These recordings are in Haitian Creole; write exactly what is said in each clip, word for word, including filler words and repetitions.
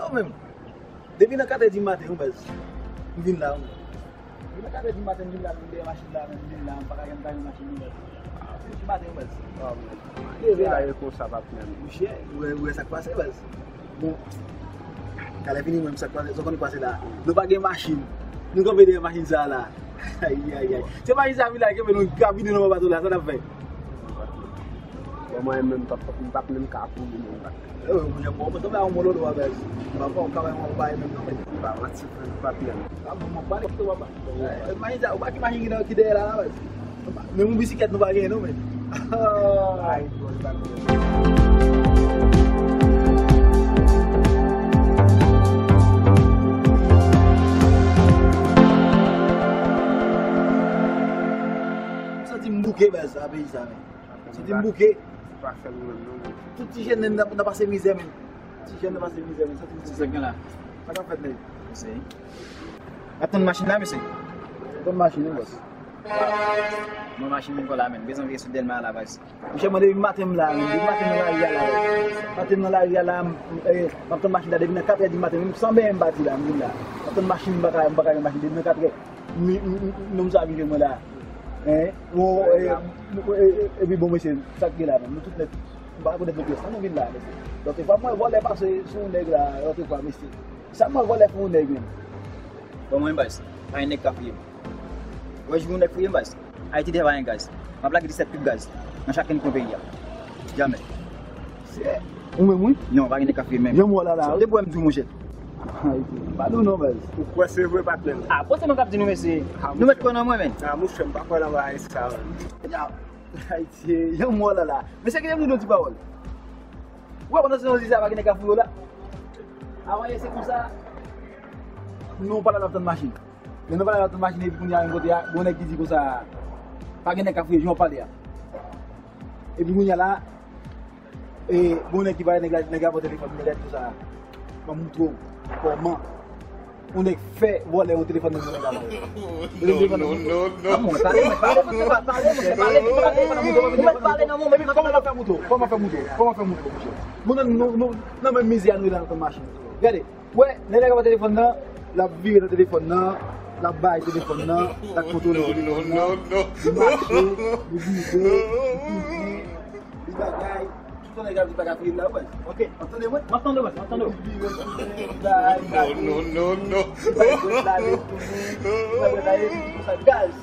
Menm, depi nan katrè di maten, wi, baz, m vin la, wi. Depi nan katrè di maten, m vin la, m dèyè machin la, menm, m vin la, m pa ka janm gaye yon machin, wi, baz. Katrè di maten, wi, baz. Leve la. Sa ye konsa, patnè m. Monchè, ou wè, ou wè sa k pase, baz. Bon, talè fini, mwen, sa k pase, sa w konn k pase la. Nou pa gen machin. Nou kanpe dèyè machin sa a la. Ay, ay, ay. Se machin sa a vin la, kenbe nou, k ap vide nou anba bato la, sa n ap fè? Bon, mwen menm, m p ap, m p ap menm ka kouri menm, patnè. Yo, mwen, mwen, mwen sanble a yon mololo, baz. M pa, m pa, m pa, m pa menm non, men. Pa manti, frè, m pa plen. A, bon, mwen pale, pito, papa. Eh, imajine sa, ou pa ki machin ki nan, ki dèyè la, la, baz. Men yon bisiklèt nou pa genyen, non, men. Ay, bro, li pa genyen. M santi m bouke, baz, a peyi sa, men. Santi m bouke. Pa fè nou menm non, men. Tout ti jèn nan, nan pase mizè, men. Ti jèn nan pase mizè, men. Santi m bouke. Sa k gen la? Sa k ap fèt, nèg? Mesye. N ap tann machin la, mesye. Tann machin, wi, bòs. Mwen machin vin kò la, men. Bezwen veye sou Dèlma la, baz. Monchè, mwen depi maten m la, men. Depi maten m nan lari a la, baz. Maten m nan lari a la, m, eh, m ap tann machin la depi nan katrè di maten, menm san benyen m pati la, m vin la. M ap tann machin, m pa ka, m pa ka jwenn machin depi nan katrè. Mi, mi, mi, nonm sa vin jwenn mwen la. Hein? Bon, eh, eh, eh, epi bon, mesye, sa k gen la, menm? Nou tout nèt, m pa rekonèt nou pyès, non, nou vin la, mesye. Lòt fwa, mwen vòlè pase sou yon nèg la, lòt fwa, mesye. Sa mwen vòlè pou yon nèg, menm? Bon, mwen, baz, pa gen nèg ka fouye m. Wè, jou yon nèg fouye m, baz. Ayiti deja pa gen gaz. M ap lage disèt kib gaz nan chak ken kwen peyi a. Jamè. Se ou menm, wi? Non, pa gen nèg ka fouye m menm. Janm wè w la, la, wi. Depi w wè m di w, monchè. Ayiti. Pa di w non, baz. Ou kwè se vre, patnè m? Ah, bon, se mwen k ap di nou, mesye. Ah, nou mèt kwè nan mwen, menm. Ah, monchè, m pa kwè nan bagay sa, menm. Ayiti, janm wè w la, la. Mesye, kite m di nou ti pawòl. Ou wè, pandan se nou di sa, pa gen nèg ka fouye w la. Avan yè, se konsa. Nou pale la, n ap tann machin. Lè nou pale la, tann machin, epi kounye a, menm kote a, gon nèg ki di konsa, pa gen nèg k ap fouye, jan w pale a. Epi kounye a la, e, gon nèg ki pale, nèg la, nèg la pran telefòn, nèg la di konsa, m ap montre w kòman yon nèg fè vòlè yon telefòn nan men nèg la. Non, non, non, non. Kòman w fè montre w? Kòman w fè montre w? Kòman w fè montre w, monchè? Nou nan, nou, nou, nan menm mizè a nou ye la, nan tann machin. Gade. Wè, lè nèg la pran telefòn nan, l ap vire nan telefòn nan, l ap bay telefòn nan, l ap kontwole telefòn nan, li mache, li rive, li tounen, li bagay, tout tan nèg la ap di pa ka fouye m la, wè. Ok. W ap tande mwen? M ap tande w, m ap tande w. Li vire tounen, li bay, li mache, non, non, non, non, li bay brèt la, li tounen, li bay brèt la, epi li konsa gaz.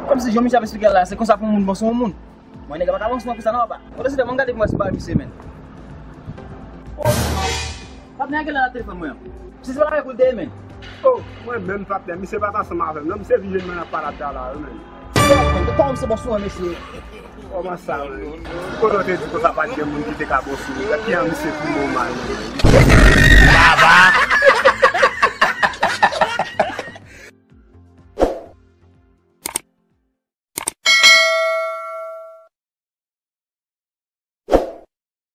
Kòmsi jan misye ap esplike la, se konsa pou moun panse yon moun. Mwen, nèg la pa ka panse mwen konsa non, papa. Mwen, desidèman, m gade pou mwen si m pa wè misye, menm. Oh! Patnè a genlè nan telefòn mwen an. Misye se pa avèk ou l te ye, menm. Oh, mwen menm, patnè, misye pa t ansanm avè m non, misye vin jwenn mwen nan palad la, la, wi, menm. Kòman misye bon sou mwen, mesye? Kòman sa, menm? Kote w te di konsa pa t gen moun ki te ka bon sou ou? Ki an misye pi bon mal, menm? Baba!